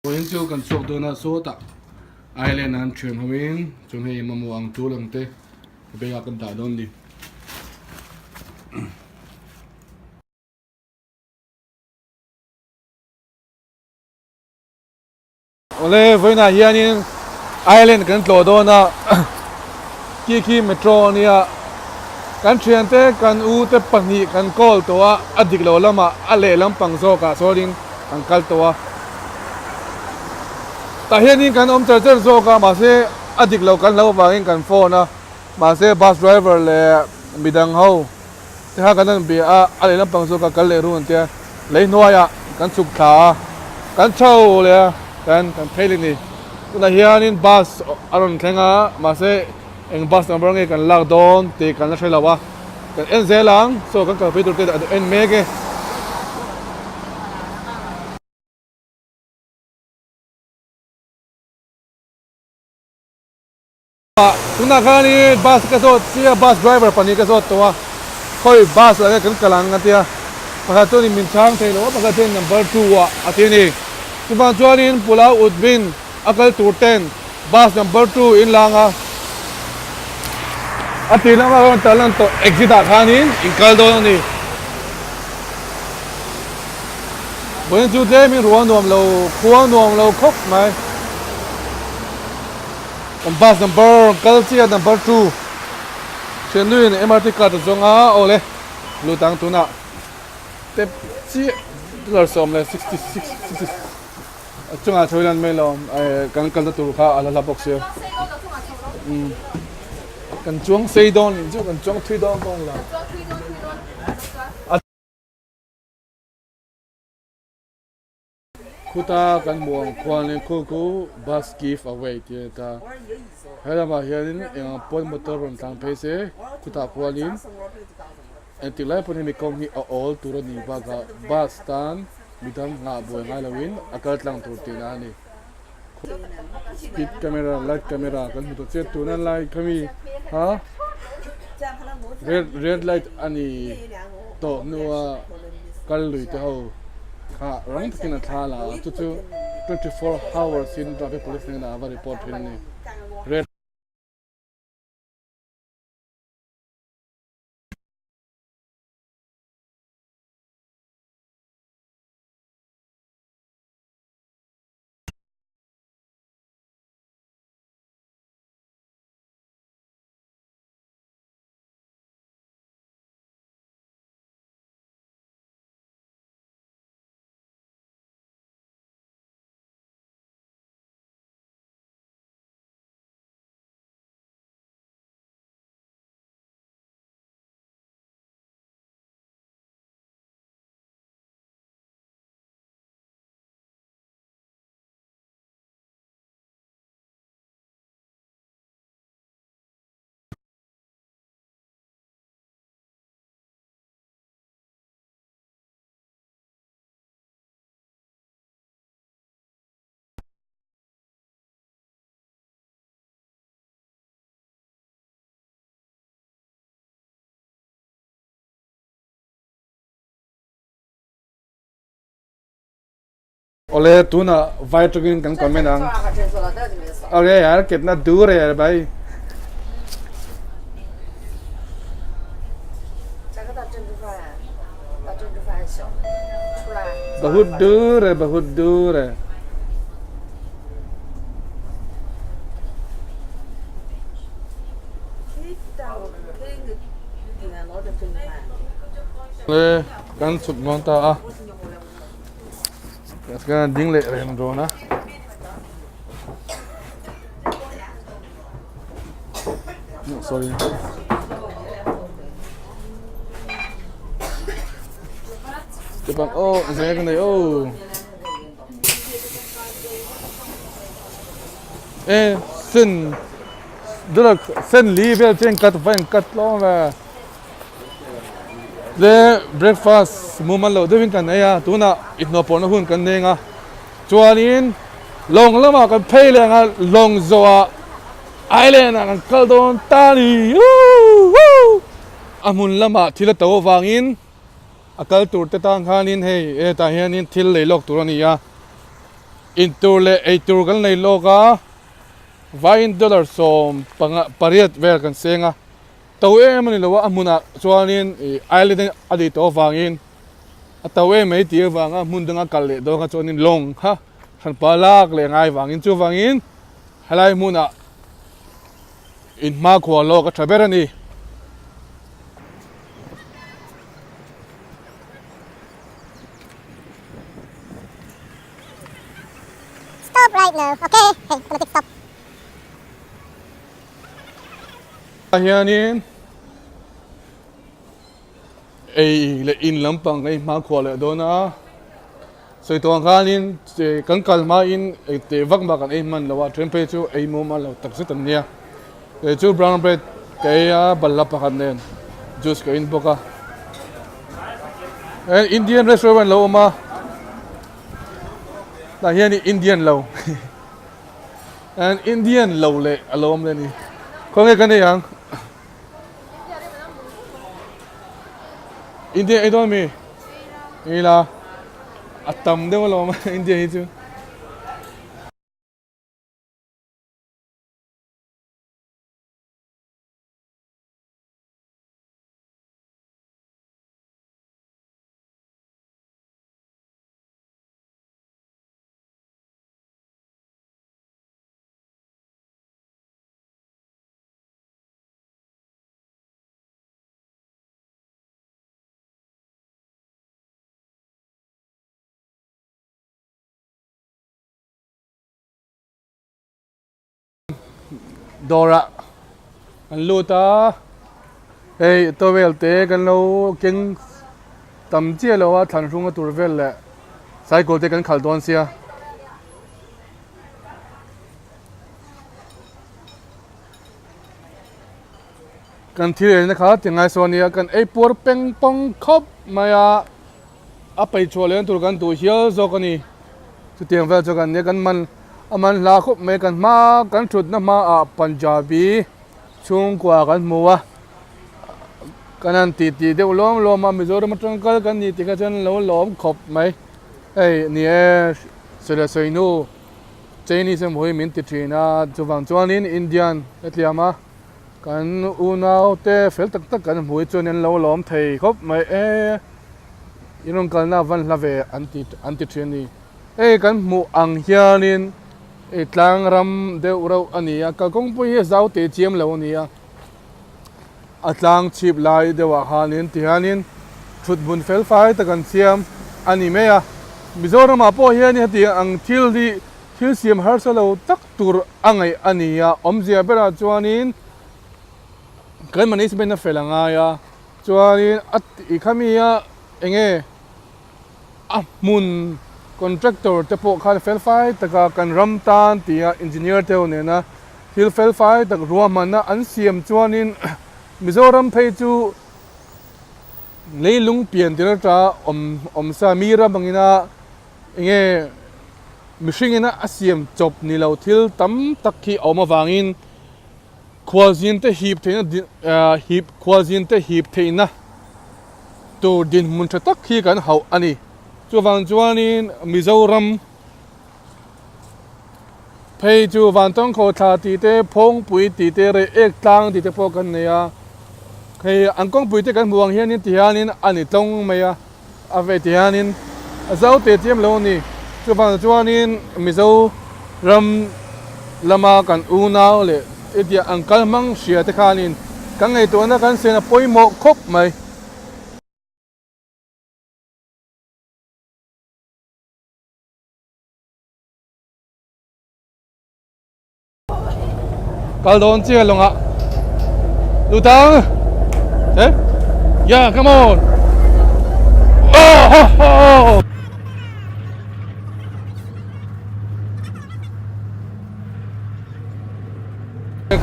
Vawiin chu kan chhuak dawn a sawtah island ah an thian ho in chuan hei mamawh ang tul ang te bag ah kan dah dawn a ni. Awle vawiinah hianin island kan tlawh dawn a khi khi metro a nia kan thiante kan u te pahnih kan call tawh a a dik lo lamah a lehlam pang zawkah sawnin kan kal tawh a tah hianin kan awm char char zawk a mahse a dik lo kan hlauh avangin kan phone a mahse bus driver leh midang ho te kha kan rawn bia a a leh lampang zawk a kal leh run tia lei hnuaiah kan chhuk thla a kan chho leh a kan kan phei leh ni tunah hianin bus a rawn thleng a mahse eng bus number nge kan lak dawn tih kan la hre lo a kan en zel ang saw kan kalpui tur te en mek e. Tunah khanin bus ka zawt chiah a bus driver pahnih ka zawt tawh a khawi bus ah nge kan kal ang a tia pakhat chuanin min chhang thei lo a pakhat chuanin number 2 ah a ti a ni chuvang chuanin Pulau Utbin a kal tur ten bus number 2 in lang a a tih lamah rawn tal lan tawh exit ah khanin in kal dawn a ni. Vawiin chu tlemin ruah nuam lo khua nuam lo khawp mai. Kan bus number kal chiah number 2 Thiannuin MRT card a zawng a awle lut ang tunah tep chiah dollar 10 66 60 a chungah chho hian mai lo kan kalna tur kha a la hla bawk sia kan chuang sei dawn chu kan chuang thui dawn dawn lo. Khuta kan hmuh ang khuanin khu khu bus give away tih a ni ta. He lamah hianin eng ang pawn motor rawn tlang phei se khutah khuanin engtik lai pawhin hemi kawng hi a awl tur a nih bakah bus tan midang nghah buai ngai loin a kal tlang tur tihna a ni. Speed camera light camera kan hmu tawh chiah tuna lai khami ha red red light a ni tawh hnua kal lui te ho kha rang takin a thla la a chu chu 24 hours in traffic police hnenah a va report thin a ni red. Awle tunah vai tawngin kan comment ang. Awle yaar kitna dur hai yaar bhai. Bahut dur hai bahut dur hai. Awle kan chhuk dawn ta a. Kan ding leh reng dawn a. No, sorry. Các bạn ô, dễ cái này ô. Ê, xin đó là xin lý về trên cắt phải cắt lo về. Le breakfast mumal loh deuhin kan ei a tunah inhnawh pawhna hun kan neng a chuanin lawng lamah kan phei leh ang a lawng zawhah island ah kan kal dawn ta a ni woo a hmun lamah thil a to avangin a kal tur te tan khanin hei hetah hianin thil lei lawk tur a ni a. Intur leh eitur kan lei lawk a, vaiin dollar 18 vel kan seng a, to em a ni lo a, a hmunah chuanin ih island a nih tawh avangin a to em mai tih avanga hmun danga kal leh dawn kha chuanin lawng kha hranpa lak leh ngai vangin chuvangin helai hmunah inhmakhua lawk a tha ber a ni. Stop right now, okay? Hey, gonna take stop. Ah hianin ei leh in lampang ei hmakhua leh dawn a, sawi tawh ang khanin kan kal hmain ei teh vak mah kan ei hman lo a, then phei chu ei mum a lo tak zet an nia. Kei chu brown bread ka ei a, balhla pakhat nen juice ka in bawk a. Indian restaurant lo awm a, tah hian Indian lo Indian lo leh a lo awm leh a ni. Khawnge ka nei ang? Indian ei dawn mi? Ei la. A tam deuh alawm Indian hi chu. Dawrah an lut a, hei towel te kan lo keng tam chiah lo a thlan hrung a tur vel leh cycle te kan khalh dawn sia. Kan thil eina kha ti ngai sawn nia kan ei puar peng pawng khawp mai a. A peichhuah leh tur kan duh hial zawk a ni. Chutiang vel chu kan nia kan man a man hla khawp mai kan hma kan thutna hmaah Punjabi chhungkua kan hmu a, kan han tih tih deuh lawm lawm a Mizoram atang kal kan ni tih kha chuan lo lawm khawp mai. Hei ni e Sawileh Sawinu Chinese emaw hi min ti thin a chuvang chuanin Indian hetiang a Kan unau te fel tak tak kan hmu hi chuan an lo lawm thei khawp mai e, in rawn kalna van hla ve an ti an ti thin a ni. Hei kan hmuh ang hianin hei tlang ram deuh reuh a ni a, kalkawng pawh hi a zau teh chiam lo a ni a, a tlang chhip lai deuhah khanin tihianin thut hmun fel fai tak an siam a ni mai a. Mizoramah pawh hian hetiang ang thil hi thil siam harsa lo tak tur a ngaih a ni a, awmzia berah chuanin kan management a fel a ngai a, chuanin a tih kha mi a enge a hmun contractor te pawh khan fel fai taka kan ram tan tia engineer te ho nena thil fel fai tak ruahmanna an siam chuanin Mizoram phei chu leilung pian tir atanga awm awmsa mi ram angina enge Mihringin a siam chawp ni lo thil tam tak hi a awm avangin khualzin te hip theihna hip khualzin te hip theihna tur dinhmun tha tak hi kan hauh a ni. Chuvang chuanin Mizoram phei chu Vantawngkhaw thla tih te, Phawngpui tih te, Reiek tlang tih te pawh kan nei a. Hei an kawngpui te kan hmuh ang hianin tihianin a ni tlawng mai a. A ve ti hianin a zo teh chiam lo a ni. Chuvang chuanin Mizo ram lama kan unau leh hetiang an kal hmang hria te khanin kan ngaihtuahna kan sen a pawimawh khawp mai. Kal dawn chiah lawngah lut ang eh yeah come on oh ho ho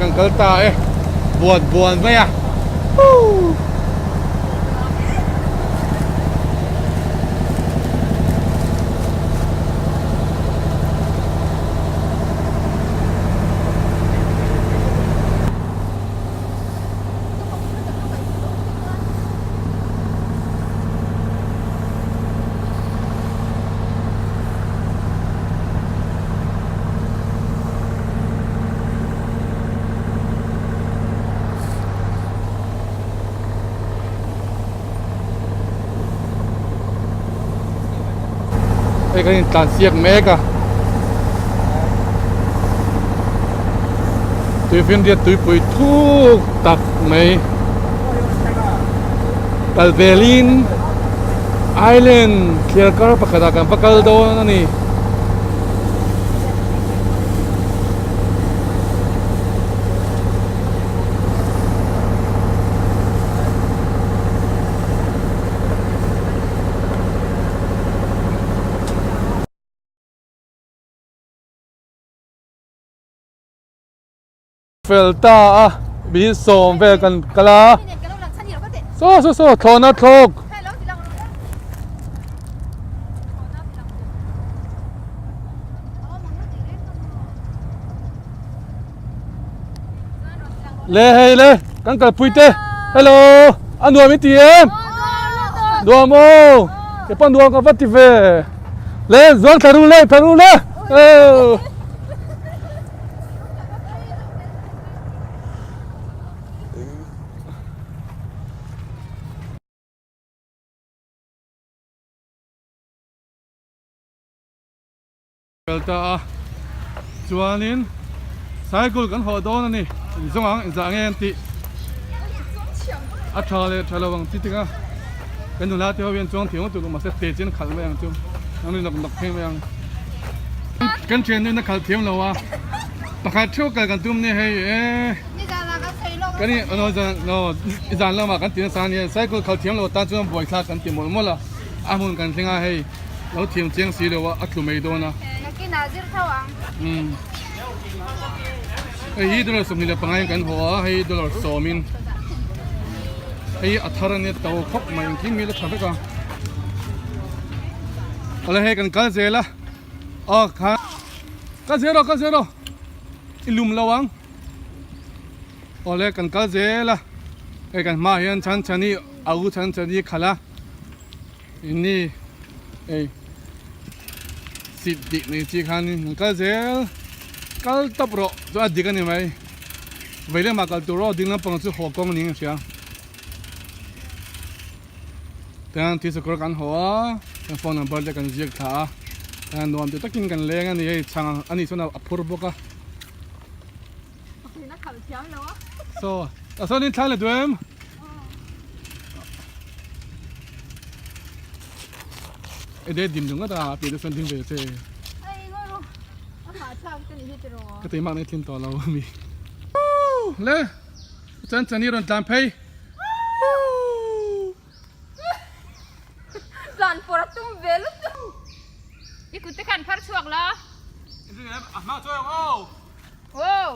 kan kal ta e buan buan mai a woo. Hei kan intlan siak mek a. Tuifinriat tuipui thuk tak mai kal velin island thliar kar pakhatah kan va kal dawn a ni. Fel ta a mi sawm vel kan kal a saw saw saw thlawhna thlawk le hei le kan kalpui te hello a nuam i ti em nuam aw ke pawn nuam ka va ti ve le zuang thla ru le thla ru le oh. Kal ta a chuanin cycle kan hawh dawn a ni inzawng ang inzah nge an tih a tha leh tha lo ang chi tinga kan nula te ho hian chuang thiam lutuk mahse te chian khalh mai ang chu an ri nawk nawk phei mai ang kan thian nu in a khalh thiam lo a pakhat theuh kal kan tum nia hei e kan in no zan no zan lamah kan ti nasa ania cycle khalh thiam lo tan chuan buaithlak kan ti mawlh mawlh a a hmun kan thleng a hei. Lo thiam chiang si lo a, a tlu mai dawn a. Nakinah zir tho ang. Umm. Hei hi dollar 25 in kan haw a, hei dollar 10 in. Hei a thar ania to khawp mai engkim hi la tha vek a. Awle hei kan kal zel a. Aw kha. Kal zel rawh, kal zel rawh. I lum lo ang. Awle kan kal zel a. Hei kan hmaah hian chhan chhani a u chhan chhani khalh a. Inni ei seat dik nei chi khanin an kal zel kal tawp rawh chu a dik a ni mai vei lamah kal tur aw ding lampang chu haw kawng niin ka hria tiang thil sakawr kan haw a kan phone number te kan ziak thla a tiang nuam ti takin kan leng a ni hei chhang a nih chuan a phur bawk a saw tah sawn in thla la duh em. Ede dim ding ngawt a pi te chuan ding ve che. Ka tei mak nei thin tawh lo ami. Le chuan chani rawn tlan phei. Tlan pawr a tum ve lutuk. I kut te khan phar chhuak la. A hma chuai ang aw. Wow.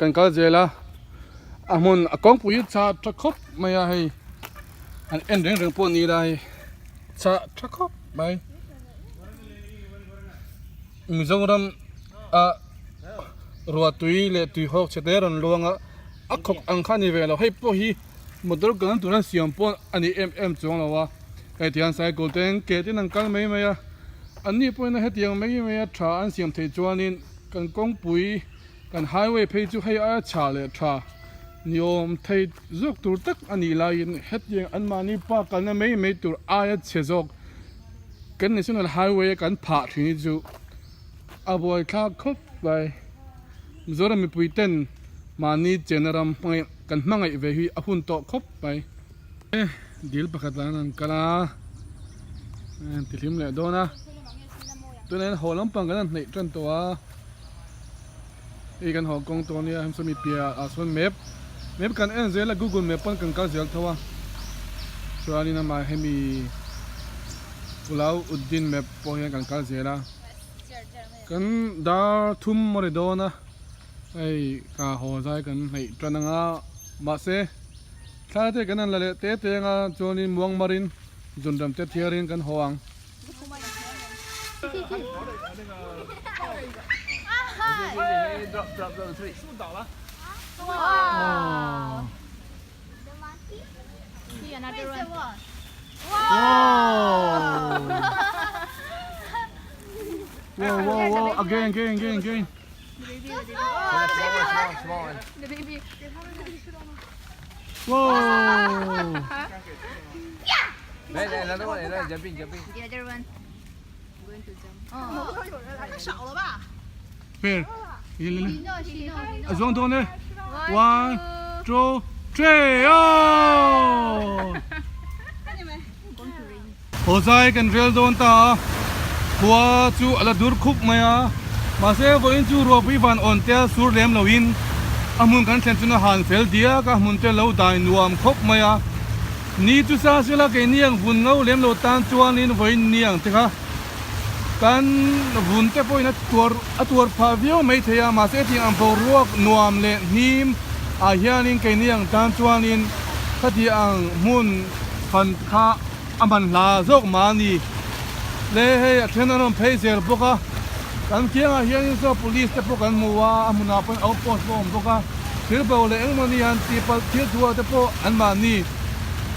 Kan kal zel a, a hmun a kawngpui hi chah tha khawp mai a hei an en reng reng pawh ni la hei chah tha khawp mai Mizoram a ruah tui leh tui hawk chhe te rawn luang a a khawk ang kha a ni ve lo hei pawh hi motor kalna tura siam pawh a ni em em chuang lo a hei tihian cycle te ke ten an kal mai mai a an ni pawhin hetiang mai mai a tha an siam theih chuanin kan kawngpui Kan highway phei chu hei aia chhah leh tha ni awm thei zawk tur tak a nih laiin hetiang anmahni pa kalna mai mai tur aia chhe zawk kan national highway a kan phah thin hi chu a buaithlak khawp mai. Mizoram mipui ten mahni chenna ram hmangaih kan hmangaih ve hi a hun tawh khawp mai. Dil pakhat ah an kal a tihlim leh dawn a tunah hian haw lampang kan han hnaih tan tawh a. Hei kan haw kawng tawh ania hemi piah ah sawn map map kan en zel a google map pawn kan kal zel tho a chuanin amah hemi Pulau Uddin map pawh hian kan kal zel a kan dar thum a ri dawn a hei ka haw zai kan hnaih tan anga mahse thla te kan han la leh te te anga chuanin muangmarin zunram te thiarin kan haw ang. Whoa, whoa, whoa, again, again, again, again. Wow! Fair. A zuang dawn e. One, two, three, oh! Haw zai kan rel dawn ta a, khua chu a la dur khup mai a, mahse vawiin chu ruahpui van awn te a sur lem loin a hmun kan thlen chuna han fel diak a, hmun te lo dai nuam khawp mai a, ni chu sa sela keini ang vun ngo lem lo tan chuanin vawiin ni ang te kha kan vun te pawhin a tuar a tuar phah viau mai thei a, mahse hetiang ang boruak nuam leh hnim ah hianin keini ang tan chuanin khati ang hmun fan kha a man hla zawk mah a ni le hei a then an rawn phei zel bawk a kan kiangah hianin saw police te pawh kan hmu a a hmunah pawhin outpost pawh a awm bawk a thil bo leh engmawni han tih palh thil thu ah te pawh anmahni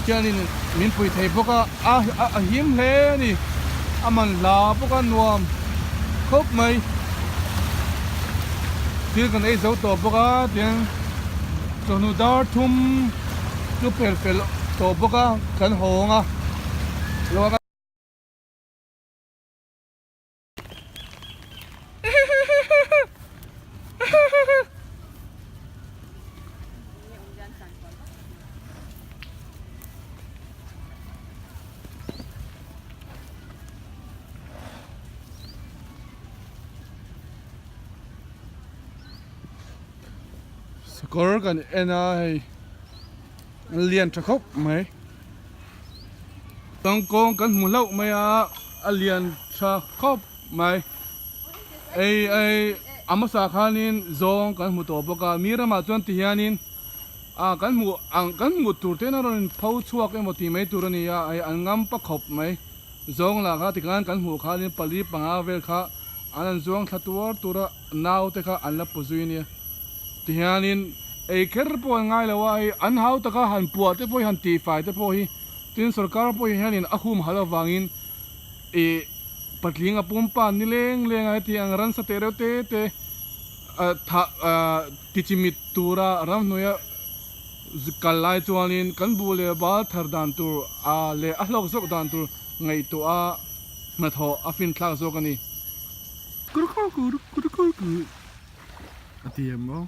hianin min pui thei bawk a a a him hle a ni a man hla bawk a nuam khawp mai thil kan ei zo tawh bawk a tiang chawhnu dar thum chu pel fel tawh bawk a kan hawng a. Sakawr kan en a hei an lian tha khawp mai tangkawng kan hmu hlauh mai a a lian tha khawp mai ei ei a hmasa khanin zawng kan hmu tawh bawk a mi ramah chuan ti hianin ah kan hmuh ang kan hmuh tur te hian a rawn pho chhuak emaw tih mai tur a ni a hei an ngam pa khawp mai zawng lah kha tikhan kan hmuh khanin pali panga vel kha an han zuang thla tuar tur a nau te kha an la pu zui ania tihianin ei kher pawh an ngai lo a hei an hau taka han puah te pawh hi han tihfai te pawh hi tin sorkar pawh hianin a hum halh avangin ih patling a pumpa ni leng leng a heti ang ransa teh reuh te te thah tichimit tura ramhnuaia kal lai chuanin kan buh leh bal thar dan tur leh a hlawk zawk dan tur ngaihtuah a hnathawh a finthlak zawk a ni. A ti em aw.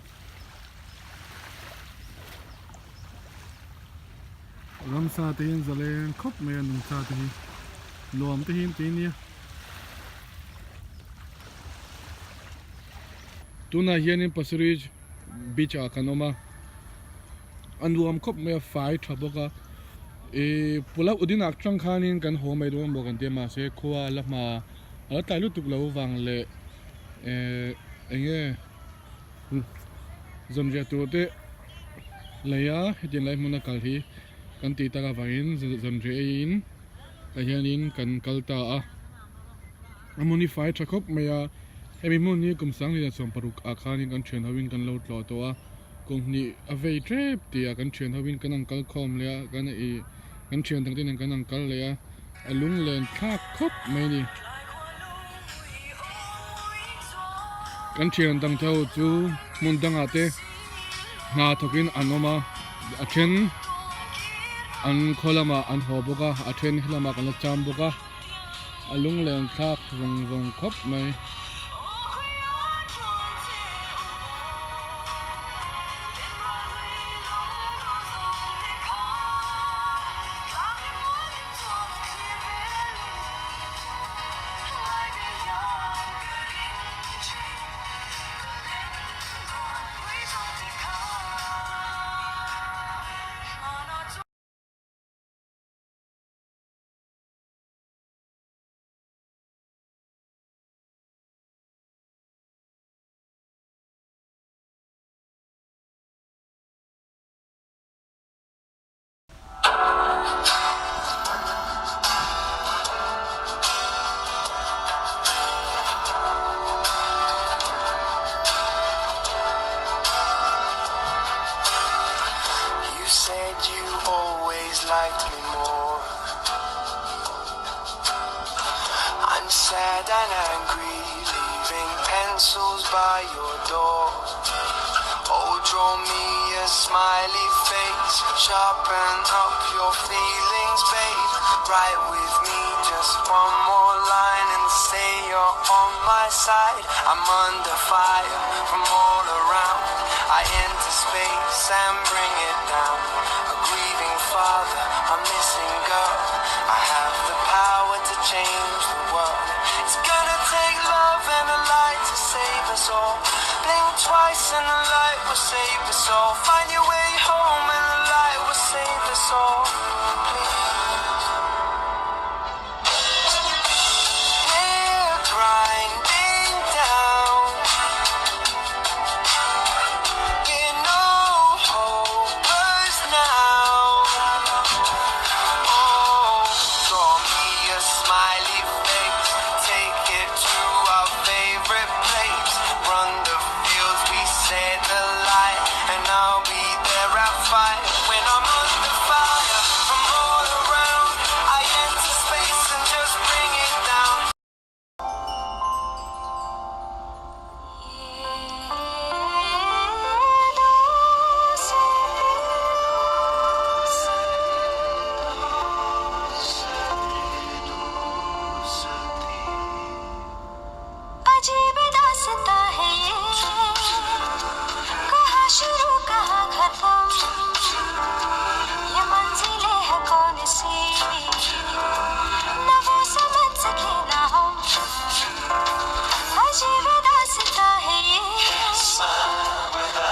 Ramsa te hian zalen khawp mai a nungcha te hi nuam te hi an ti ania. Tunah hianin Pasir Beach ah kan awm a, a nuam khawp mai a fai tha bawk a, ih Pulau Udin ah tang khanin kan haw mai dawn maw kan ti a mahse khua a la hma a la tlai lutuk lo vang leh eh eng nge Zanriah tur te lei a hetiang lai hmuna kal hi kan tih tak avangin zanriah eiin tah hianin kan kal ta a a hmun hi fai tha khawp mai a hemi hmun hi kum sanglina chuan paruk ah khanin kan thian ho in kan lo tlawh tawh a kum hnih a vei tep tih ah kan thian ho in kan ang kal khawm leh a kan ih kan thian dang te nen kan ang kal leh a. A lunglen thlak khawp mai a ni. Kan thian dang te ho chu hmun dangah te hna thawkin an awm a, a then an khaw lamah an haw bawk a, a then helamah kan la cham bawk a, a lunglen thlak vawng vawng khawp mai. Oh, draw me a smiley face, sharpen up your feelings, babe. Write with me just one more line and say you're on my side. I'm under fire from all around. I enter space and bring it down. A grieving father, a missing girl. I have the power to change the world. It's gonna take love and a light to save us all. Blink twice and the light will save us all. Find your way home and the light will save us all. Please. We're grinding down. We're no hopers now. Oh, draw me a smiley face. Take it to our favorite place. Run the fields, we set the light, and I'll be there at 5 when I'm under fire from all around. I enter space and just bring it down. अजीब दास्तां है ये कहाँ शुरू कहाँ खत्म ये मंजिलें हैं कौन सी न वो समझ सके ना हम अजीब दास्तां है ये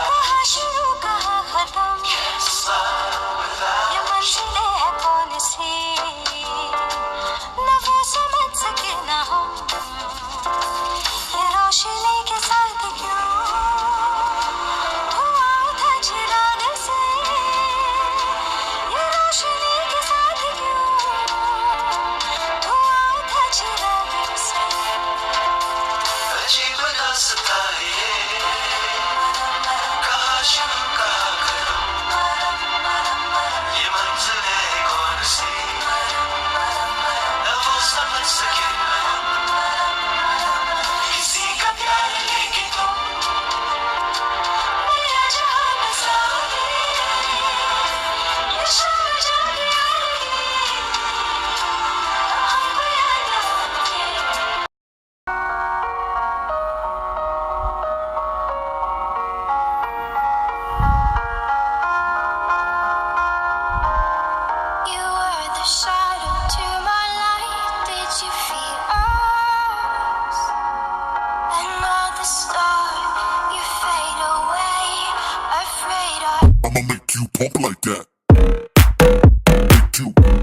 कहाँ शुरू कहाँ खत्म ये मंजिलें हैं कौन सी न वो समझ सके ना हम ये रोशनी के साथ क्यों धुआं उठा चिराग से ये रोशनी के साथ क्यों धुआं उठा चिराग से अजीब दास्तां है ये कहाँ शुरू कहाँ खत्म ये मंजिलें कौन सी न वो समझ सके न हम किसी का प्यार लेके तुम मेरा जहां बसाओगे ये शाम जाके आएगी हमको याद आओगे You were the shadow to my light. Did you feel us? Another star, you fade away. Afraid I. I'ma make you pump like that. Make you.